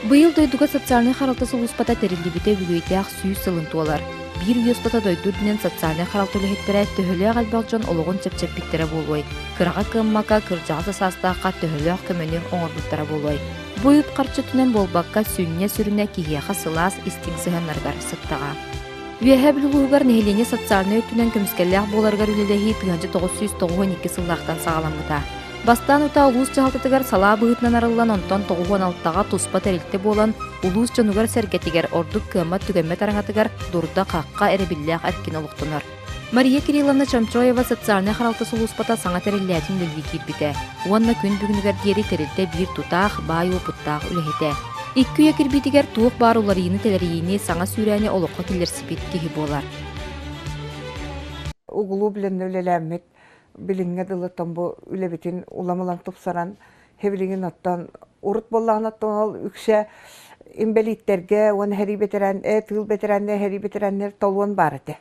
Быйыл дойдуга социальнай харалта сулууспата тэриллибитэ үбүлүөйдээх 100 сылын туолар. Биир үйэ устата дойду үрдүнэн социальнай харалта үлэһиттэрэ төһөлөөх элбэх дьон олоҕун чэпчэппиттэрэ буолуой, кыраҕа-кыаммака, кырдьаҕас да саастаахха төһөлөөх көмөнү оҥорбуттара буолуой? Бу үп-харчы өттүнэн буолбакка, сүнньэ сүрүнэ киһиэхэ сылаас, истиҥ сыһыаннарыгар сыттаҕа. Үөһээ Бүлүү улууһугар нэһилиэнньэ социальнай өттүнэн көмүскэллээх буоларыгар үлэлэһии 1992 сыллаахтан саҕаламмыта. Бастаан утаа улуус дьаһалтатыгар салаа быһыытынан арыллан, онтон 96-ҕа туспа тэрилтэ буолан, улуус дьонугар-сэргэтигэр, ордук кыаммат-түгэммэт араҥатыгар дурда-хахха эрэбиллээх эркин олохтонор. Мария Кирилловна Чомчоева социальнай харалта сулууспата саҥа тэриллээтин үлэлии киирбитэ уонна күн бүгүнүгэр диэри тэрилтэ биир тутаах, баай уопуттаах үлэһитэ. Икки үйэ кирбиитигэр туох баар уларыйыыны-тэлэрийиини, саҥа сүүрээни олоххо киллэрсибит киһи буолар. Угулуу билэннэ үлэлээммит билиҥҥэ дылы оттон бу үлэбитин улам-улам тупсаран хэбилигин оттон урут буоллаҕына оттон ол үксэ инбэлииттэргэ уонна сэрии бэтэрээн тыыл бэтэрээннэр сэрии бэтэрээннэр толуон баар этэ.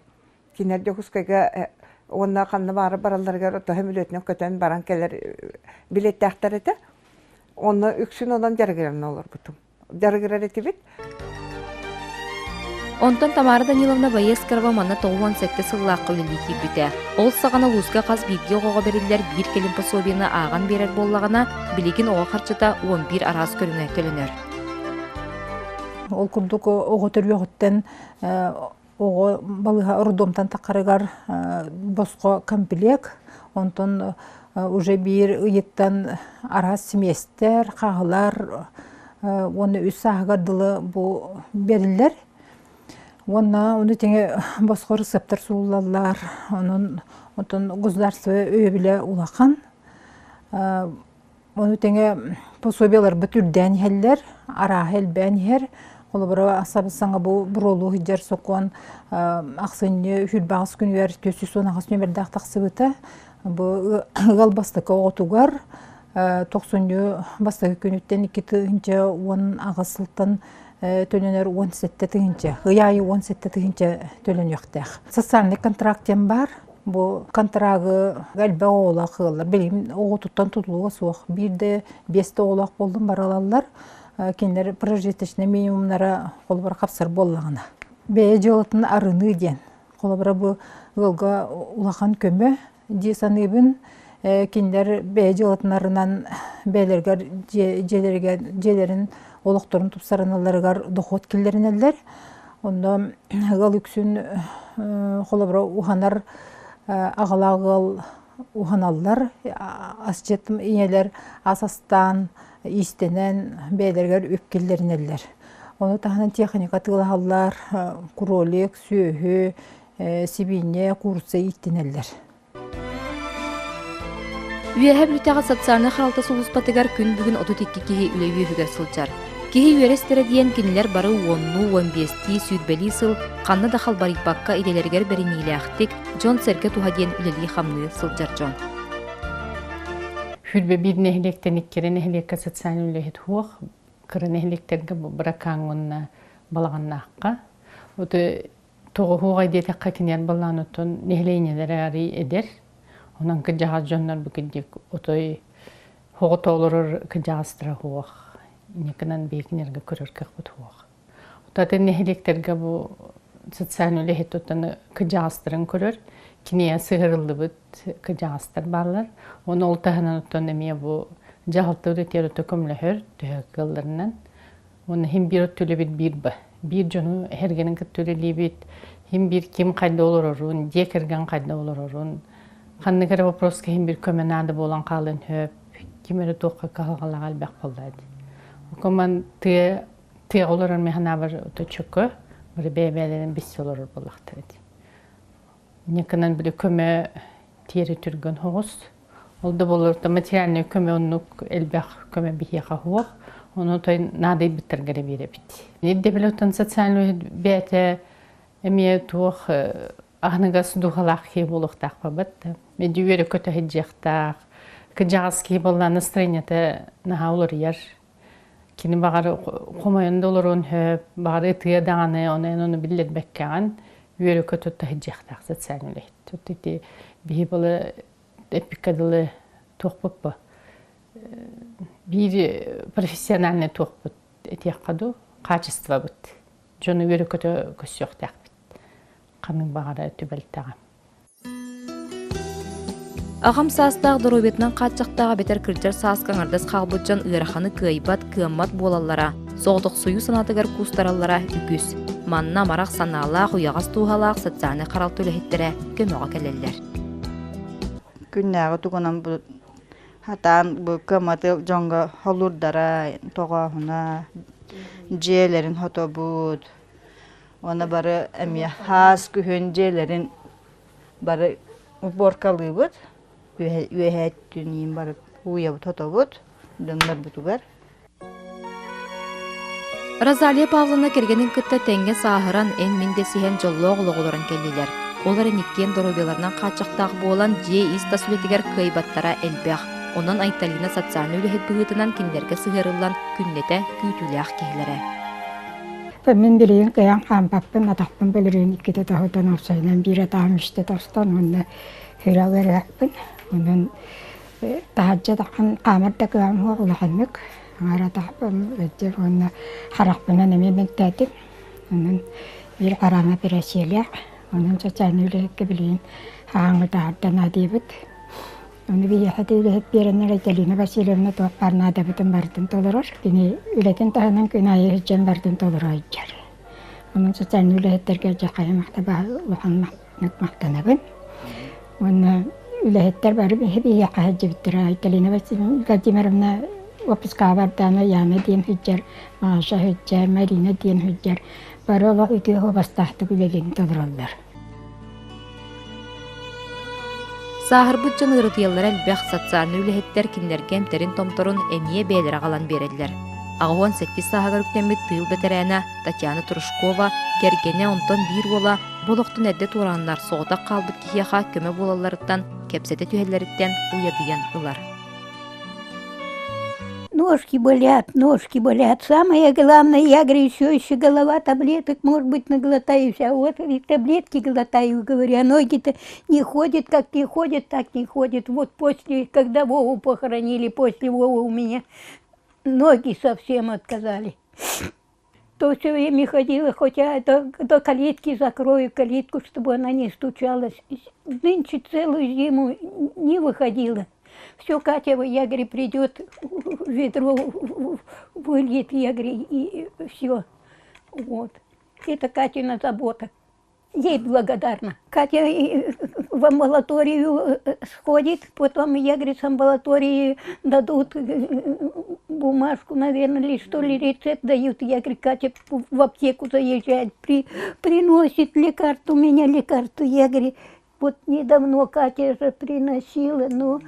Кинилэр Дьокуускайга уонна ханна баары баралларыгар ото сөмөлүөтүнэн көтөн баран кэлэр билиэттээхтэр этэ. Онно үксүн онон дьарыгыран олорбутум. Дьарыгырар этибит. Онтон Тамара Даниловна Боескорова манна 97 сыллаахха үлэлии киирбитэ. Ол саҕана улууска хас биирдии оҕоҕо бэриллэр биир кэлим пособиены ааҕан биэрэр буоллаҕына, билигин оҕо харчыта 11 араас көрүҥэ төлөнөр. Ол курдук оҕо төрүөҕүттэн оҕо балыыһа роддомтан таххарыгар босхо комплект, онтон уже биир ыйыттан араас симиэстэр, хааһылар уонна үс сааһыгар дылы бу бэриллэр. Уонна ону тэҥэ босхо ырысыаптар сууллаллар, онон оттон государство өйөбүлэ улахан. Ону тэҥэ пособиеларбыт үрдээн иһэллэр, арааһа элбээн иһэр. Холобура, саҥа бу буруолуу сылдьар сокуон ахсынньы 28 күнүгэр 418 нүөмэрдээх тахсыбыта. Бу ыал бастакы оҕотугар тохсунньу бастакы күнүттэн 2018 сылтан төлөнөр 17 тыһыынча, ый аайы 17 тыһыынча төлөнүөхтээх. Социальный контракт диэн баар. Бу контрагы элбэх оҕолоох ыаллар билигин оҕотуттан тутулуга суох биирдэ биэстэ оҕолоох буоллун барылаллар кинилэр прожиточный минимумнара холобура хапсар буоллаҕына бэйэ дьыалатын арыныы диэн холобура бу ыалга улахан көмө дии саныыбын кинилэр бэйэ дьыалатын арынан бэйэлэригэр дьиэлэригэр дьиэлэрин олохторун тупсарыналларыгар дохуот киллэринэллэр Онно ыал үксүн холобура уһанар аҕалаах ыал уһаналлар, асчыт ийэлэр ас астаан, иистэнэн бэйэлэригэр үп киллэринэллэр. Ону таһынан техника атыылаһаллар, кролик, сүөһү, сибиинньэ, куурусса ииттинэллэр. Үөһээ Бүлүүтээҕи социальнай харалта сулууспатыгар күн бүгүн 32 киһи үлэ үөһүгэр сылдьар. Киһи үөрэ истэрэ диэн кинилэр бары уоннуу, уон биэстии, сүүрбэлии сыл ханна да халбарыйбакка идэлэригэр бэриниилээхтик, дьон-сэргэ туһа диэн үлэлии-хамныы сылдьар дьон. Сүүрбэ биир нэһилиэктэн иккирэ нэһилиэккэ социальнай үлэһит суох, кыра нэһилиэктэргэ Быракааҥ уонна Балаҕаннаахха. Вот Тоҕуһуоҕай диэтэххэ киниэн былаан оттон нэһилиэнньэлэрэ арый эдэр. Онон кырдьаҕас дьоннор бу кырдьык отой оҕото олорор кырдьаҕастара суох. Инникинэн биһикинэргэ көрөр кыахпыт суох. Атын нэһилиэктэргэ бу социальный үлэһит оттон кырдьаҕастарын көрөр, киниэ сыһырыллыбыт кырдьаҕастар бааллар. Оны ол таһынан оттон эмиэ бу дьаһалта үлэтигэр ото көмөлөһөр төһө кыалларынан. Уонна иһин биир өттүлэбит биир ба. Биир дьону эһэргэнин кытта үлэлиибит. Иһин биир ким хайда олорорун, дьиэ кэргэн хайда олорорун, ханнык эрэ вопроска иһин биир көмө наада буолан хаалыан сөп. Ким эрэ туохха кыһалҕалаах элбэх буолла дии. Окуман тыа тыаҕа олорор мин санаабар ото чөкө, бары бэйэ-бэйэлэрин билсэ олорор буоллахтара дии. Инникинэн били көмө тиэри түргэн соҕус. Ол да буоллар материальнай көмө оннук элбэх көмө биһиэхэ суох. Ону той наадыйбыттарга эрэ биэрэбит. Ирдэбил оттон социальный бэйэтэ эмиэ туох аһыныгас дууһалаах киһи буолуохтаах бабат. Меди үөрэ көтө сылдьыахтаах. Кыдьаҕас киһи буолла настроениета наһаа уларыйар. Кини баҕар хомойон да олоруон сөп, баҕар ытыа даҕаны, ону эн ону биллэрбэккэҕин үөрэ-көтө таһырдьыахтаах социальный үлэһит. Тут ити биһи былы эппиккэ дылы туохпут бу биир профессиональный туохпут. этиэххэ дуу, хаачыстыбабыт. Дьону үөрэ-көтө көрсүөхтээхпит. Ханнык баҕара түбэлтэҕэ. Аҕам саастаах доруобуйатынан хааччахтаах эбэтэр кырдьар сааска аҥардас хаалбыт дьон ыараханы кыайбат, кыаммат буолаллара, соҕотохсуйуу санаатыгар куустараллара үгүс. Манна амарах санаалаах, уйаҕас дууһалаах социальнай харалта үлэһиттэрэ көмөҕө кэлэллэр. Күннээҕи тугунан бу хатаан бу кыамматы дьоҥҥо холуурдара, тоҕооһуна, дьиэлэрин хотобут, уонна бары эмиэ хаас күһүн дьиэлэрин бары уборкалыыбыт, үөһээ өттүнүүн бары ууйабыт, хотобут дьоннорбутугар. Розалия Павловна кэргэнин кытта тэҥҥэ сааһыран, эн-мин дэсиһэн дьоллоох олоҕу олорон кэллилэр. Ол эрэн иккиэн доруобуйаларынан хааччахтаах буолан, дьиэ ис-тас үлэтигэр кыайбаттара элбэх. Онон Айталина социальнай үлэһит быһыытынан кинилэргэ сыһыарыллан күннэтэ күүтүүлээх киһилэрэ. Мин билигин кыайан хаампаппын, атахпын былырыын иккитэ тоһутан уопсайынан биир атаҕым үстэ тостон уонна сүрэх ыарыһахпын. Онон таһырдьа таххан хаамар да кыаҕым суох улаханнык. Аҥаар атахпын ыалдьар уонна харахпынан эмиэ мөлтөөтүм. Онон биир хараҥа эпэрээссийэлээх. Онон социальнай үлэһиккэ билигин хаһааҥҥы таһырдьа наадыйабыт. Ону биһиэхэ да үлэһит биэрэннэр Айталина Васильевна туох баар наадабытын барытын толорор. Кини үлэтин таһынан күн аайы сылдьан барытын толоро сылдьар. Онон социальнай үлэһиттэргэ дьэ махтаба улахан махтанабын. Уонна үлэһиттэр бары биһиэхэ сылдьыбыттара. Айталина Владимировна отпускаҕа бардаана Яна диэн сылдьар, Маша сылдьар, Марина диэн сылдьар. Бары олох үтүө суобастаахтык үлэлиин толороллор. Сааһырбыт дьон ыарытыйаллара элбэх, социальнай үлэһиттэр кинилэргэ эмтэрин-томторун эмиэ бэйэлэрэ аҕалан биэрэллэр. 87 сааһыгар үктэммит тыыл бэтэрээнэ Татьяна Трушкова кэргэнэ, онтон биир уола бу олохтон эрдэ туорааннар соҕотох хаалбыт киһиэхэ көмө буолалларыттан, кэпсэтэ түһэллэриттэн уйадыйан ылар. Ножки болят, ножки болят. Самое главное, я говорю, еще, еще голова таблеток, может быть, наглотаюсь. А вот и таблетки глотаю, говорю, а ноги-то не ходят, как не ходят, так не ходят. Вот после, когда Вову похоронили, после Вовы у меня ноги совсем отказали. То все время ходила, хотя до калитки закрою калитку, чтобы она не стучалась. Нынче целую зиму не выходила. Все, Катя, я говорю, придет, ведро выльет, я говорю, и все. Вот. Это Катина забота. Ей благодарна. Катя в амбулаторию сходит, потом я, говорит, с амбулатории дадут бумажку, наверное, или что ли, рецепт дают. Я говорю, Катя в аптеку заезжает, приносит лекарство, у меня лекарство. Я говорю, вот недавно Катя же приносила, но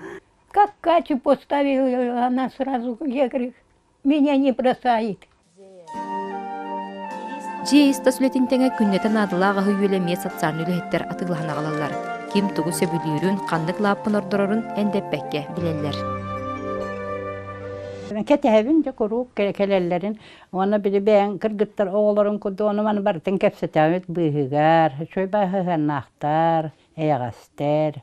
как Катю поставила, она сразу, я говорю, меня не бросает. Дьиэ ис-тас үлэтин тэҥэ күннэтэ наадалаах аһы-үөлэ эмиэ социальнай үлэһиттэр атыылаһан аҕалаллар. Ким тугу сөбүлүүрүн, ханнык лааппын ордорорун эндэппэккэ билэллэр. Кэтэһэбин дьэ куруук кэлэллэрин уонна били бэйэҥ кыргыттар оҕолорун курдук ону маны барытын кэпсэтэбит быыһыгар үчүгэй баһыһыаннаахтар эйэҕэстэр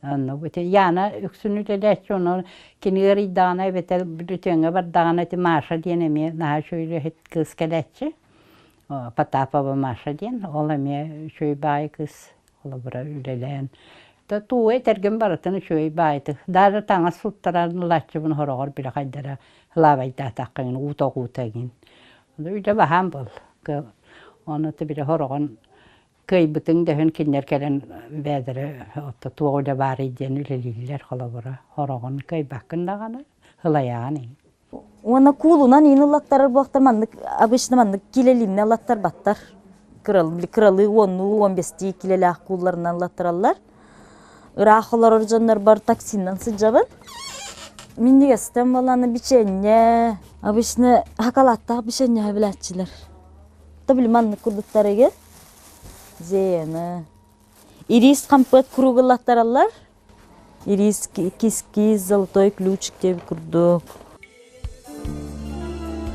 Оннук ити Яна үксүн үлэлээччи, ону кини ыарыйдаҕына эбэтэр бүтүөҥҥэ бардаҕына ити Маша диэн эмиэ наһаа үчүгэй үлэһит кыыс кэлээччи. Потапова Маша диэн, ол эмиэ үчүгэй баайы кыыс холобура үлэлээн. Туу этэргин барытын үчүгэй баайытык. Даже таҥас суттаран ылааччыбын хороҕор били хайдара ылаабайдаатаххын уу тоҕуута игин. Үлэ баһаам буол. Ону били хороҕон Кыайбытыҥ да иһин кинилэр кэлэн бэйэлэрэ отто туох үлэ баарый диэн үлэлииллэр холобура хороҕун кыайбаккын даҕаны ылайаҕын иһин. Уонна куулунан иин ыллаттарар буолтар маннык обычно маннык килэлиннэ ылаттарбаттар. Кыралыы уоннуу уон бэстии килэлээх куулларынан ылаттараллар. Ыраах олорор дьоннорбор таксиннан сылдьабын. Минньигэстэн буоллаҕына бичиэнньэ, обычно хакалааттаах бичиэнньэҕэ билээччилэр. То били маннык курдуктар Зеяны. Ирис хампыат куруук ыллаттараллар. Ирис кис-кис, золотой ключик диэбит курдук.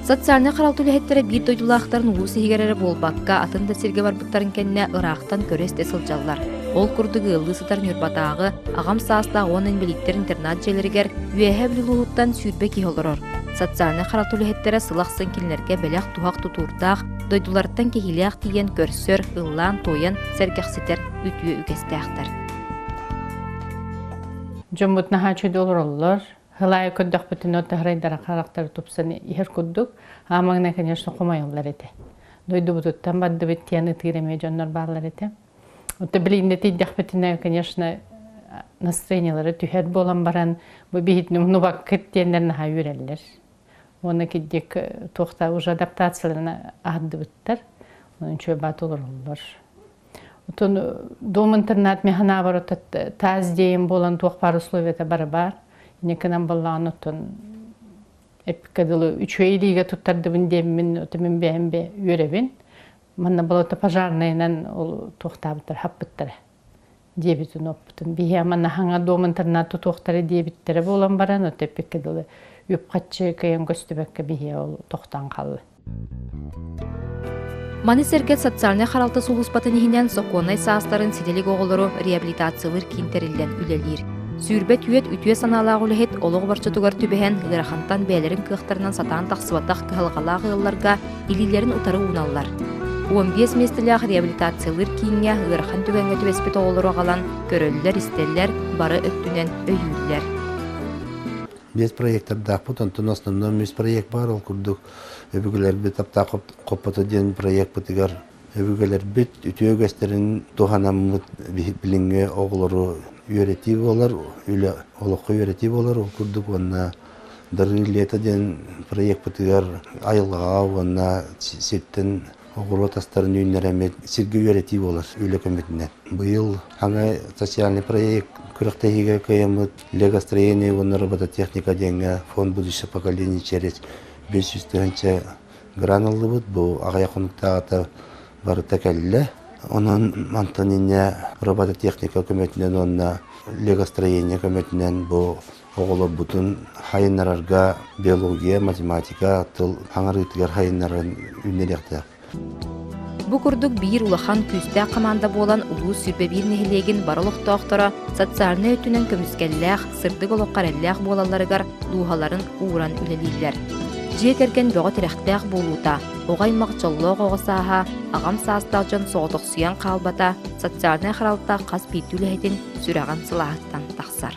Социальнай харалта үлэһиттэрэ биир дойдулаахтарын улуус иһигэр эрэ буолбакка, атын да сиргэ барбыттарын кэннэ ыраахтан көрө-истэ сылдьаллар. Ол курдук ыаллыы сытар Ньурбатааҕы аҕам саастаах уонна инбэлииттэр интернат дьиэлэригэр Үөһээ Бүлүү улууһуттан 20 киһи олорор. Социальнай харалта үлэһиттэрэ сыл ахсын кинилэргэ бэлэх-туһах тутуурдаах, дойдуларыттан киһилээх тиийэн көрсөр, ыллаан-туойан сэргэхситэр үтүө үгэстээхтэр. Дьоммут наһаа үчүгэй олороллор. Хылаайы көрдөхпүтүнэ таһырайдара харахтары тупсан иһэр курдук. Аамаҥна, конечно, хомойоллор этэ. Дойдубутуттан бардыбыт диэн ытыыр эмиэ дьоннор бааллар этэ. Оттон билигин тиийдэхпитинэ, конечно, настроениелара түһэр буолан баран, бу биһитини умнубаккыт диэннэр наһаа үөрэллэр. Уонна кирдик туохта уже адаптацияларына аһардыбыттар. Онон үчүгэй баат олороллор. Отон дом-интернат мин санаабар таас диэйин буолан туох баар условията бары баар. Инникинэн боллаҕын оттон эппиккэ дылы үчүгэй илиигэ туттардыбын диэммин, ото мин бэйэм үөрэбин. Манна болото пожарнайынан ол туохтаабыттар хаппыттара диэбитин оппутун. Биһи манна хаҥа дом интернат тутуохтара диэбиттэрэ буолан баран, ото эппиккэ дылы үп-харчы кыайан көстүбэккэ биһи ол тохтоон хаалла. Маны сэргэ социальнай харалта сулууспатын иһинэн сокуоннай саастарын ситэлик оҕолору реабилитациялыыр киин тэриллэн үлэлиир. Сүүрбэт үөт үтүө санаалаах үлэһит олох борчотугар түбэһэн ыарахантан бэйэлэрин кыахтарынан сатаан тахсыбатах кыһалҕалаах ыалларга илиилэрин утары ууналлар. 15 миэстэлээх реабилитациялыыр кииҥҥэ ыарахан түгэҥҥэ түбэспит оҕолору аҕалан көрөллөр-истэллэр, бары өттүнэн өйүүллэр. Биэс проектордаахпыт, онтон основной үс проект баар, ол курдук өбүгэлэрбит таптаах хоппото диэн проекпытыгар өбүгэлэрбит үтүө үгэстэрин туһанаммыт билиҥҥи оҕолору үөрэтии буолар, үлэ олоххо үөрэтии буолар, ол курдук уонна Дары лето диэн проекпытыгар айылҕаҕа уонна сиртэн оҕуруот астарын үүннэрэммит сиргэ үөрэтии буолар үлэ көмөтүнэн. Быйыл саҥа социальный проект күрэхтэһиигэ кыайаммыт Легостроение уонна робототехника диэҥҥэ фонд будущего поколения через 500 тыһыынча грант ыллыбыт. Бу аҕыйах хонуктааҕыта барыта кэллэ. Онон мантан инньэ робототехника көмөтүнэн уонна легостроение көмөтүнэн бу оҕолорбутун хайыннарарга биология, математика, тыл хаҥарыытыгар хайыннаран үүннэриэхтээх. Бу курдук биир улахан күүстээх хамаанда буолан улуус 21 нэһилиэгин бары олохтоохторо социальнай өттүнэн көмүскэллээх, сырдык олоххо эрэллээх буолалларыгар дууһаларын ууран үлэлииллэр. Дьиэ кэргэн бөҕө тирэхтээх буолуута, оҕо аймах дьоллоох оҕо сааһа, аҕам саастаах дьон соҕотохсуйан хаалбата социальнай харалта хас биирдии үлэһитин сүрэҕин сылааһыттан тахсар.